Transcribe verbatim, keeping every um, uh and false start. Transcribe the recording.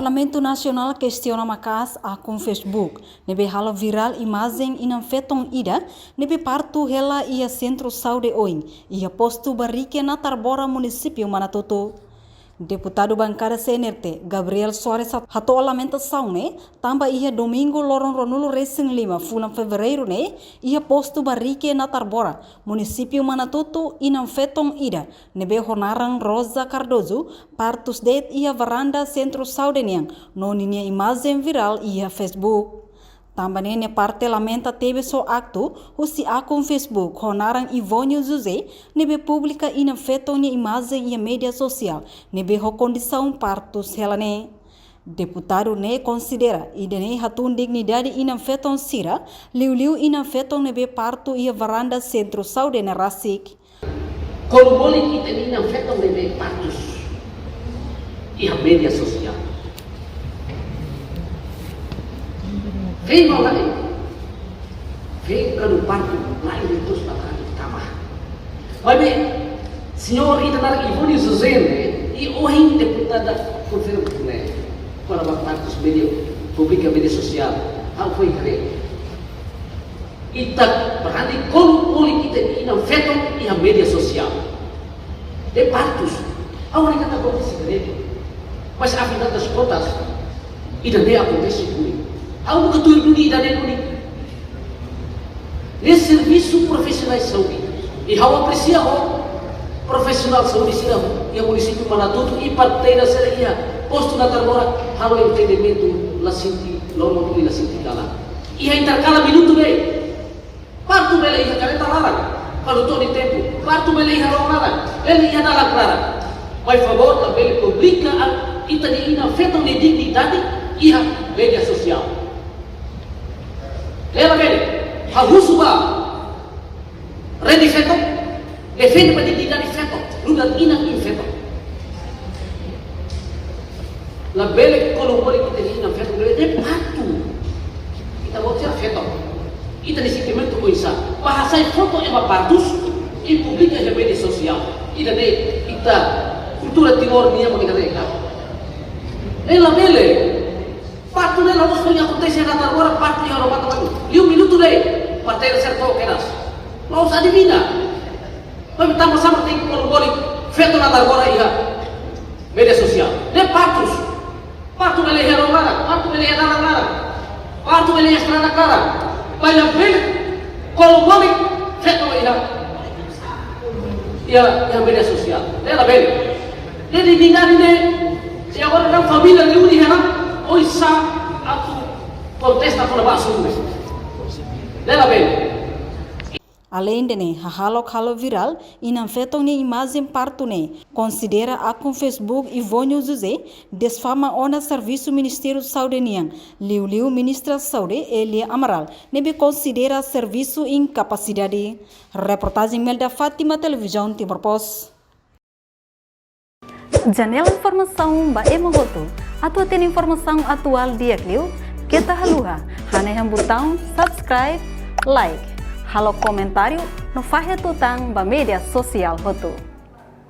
Parlamentu Nasionál kestiona maka'as akun Facebook ne'ebé halo virál imajen inan-feton ida ne'ebé partu hela iha sentru saúde oin, iha postu Barike, Natarbora, munisípiu Manatutu. Deputadu bankada C N R T, Gabriel Soares, hat-, hato'o lamentasaun ne'e tanba iha domingu loron ruanulu-resin-lima fulan Fevereiru ne'e, iha postu Barike, Natarbora, munisípiu Manatutu, inan-feton ida ne'ebé ho naran Rosa Cardoso partus de'it iha varanda sentru saúde nian, no ninia imajen virál iha Facebook. Tanba ne'e, nia parte lamenta tebes ho aktu husi akun Facebook ho naran Ivonio José ne'ebé publika inan-feton nia imajen iha média sosiál ne'ebé ho kondisaun partus hela ne'e. Deputadu ne'e konsidera ida-ne'e hatún dignidade inan-feton sira, liuliu inan-feton ne'ebé partu iha varanda sentru saúde ne'e rasik. Konu-molik ita-nia inan-feton ne'ebé partus iha média sosiál. Fein mau lagi. Fein kadu partu, lain itu sebatang tambah. Maibé, señór ita naran Ivonio José ne'e, i ohin deputada konfirma ne'e, kona-ba partus média, publika média sosiál, ha'u foin haree. Ita berani konu-molik ita-nia inan-feton iha média sosiál. De'it partus. Ha'u hakarak katak akontese iha Dili. Mas afinal das contas, ida-ne'e akontese duni. Ha'u buka tuir duni ida-ne'e duni. Ne'e servisu profisionál saúde. I ha'u apresia ho profisionál saúde sira iha munisípiu Manatutu i parteira sira iha postu Natarbora halo entendimentu, la sente loron i la sente kalan. Iha interkala minutu de'it. Partu bele iha kareta laran. Kalau to'o nia tempu, partu bele iha ró laran, bele iha dalan laran. Mai favór, labele publika ita-nia inan-feton nia dignidade iha média sosiál. Labele, ha'u husu ba rede feto, defende ba dignidade feto, nu'udar inan-feton. Labele konu-molik ita-nia inan-feton, labele de'it partu. Ita-boot sira feto. Ita-nia sentimentu oinsá? Ba hasai foto ema partus i publika iha média sosiál. Ida-ne'e ita kultura Timor nian mak ita rega. Ne'e labele. Partu ne'e la'ós foin akontese iha Natarbora, partu iha Romatak. Liu minutu de'it, parteira sira to'o kedas. La'ós adivina. Maibé tanba sá mak tenke konu-molik feto Natarbora iha média sosiál? De'it partus. Partu bele iha ró laran, partu bele iha dalan laran, partu bele iha estrada laran. Ba labele konu-molik feto iha, iha, iha média sosiál. Ne'e labele. Jadi, dignidade ne'e, se agora ita família reúne iha ne'e, oinsá atu kontesta kona-ba asuntu ne'e? Ne'e labele. Aleinde ne'e, hahalok halo virál inan-feton nia imajen partu ne'e, konsidera akun Facebook Ivonio José desfama ona servisu Ministériu Saúde nian, liuliu Ministra Saúde, Elia Amaral, ne'ebé konsidera servisu inkapasidade. Reportajen Melda Fátima, Televizaun Timor Post. Janela informasaun ba ema hotu. Atu hatene informasaun atuál di'ak liu, keta haluha hanehan butaun subscribe, like, halo komentáriu no fahe tutan ba média sosiál hotu.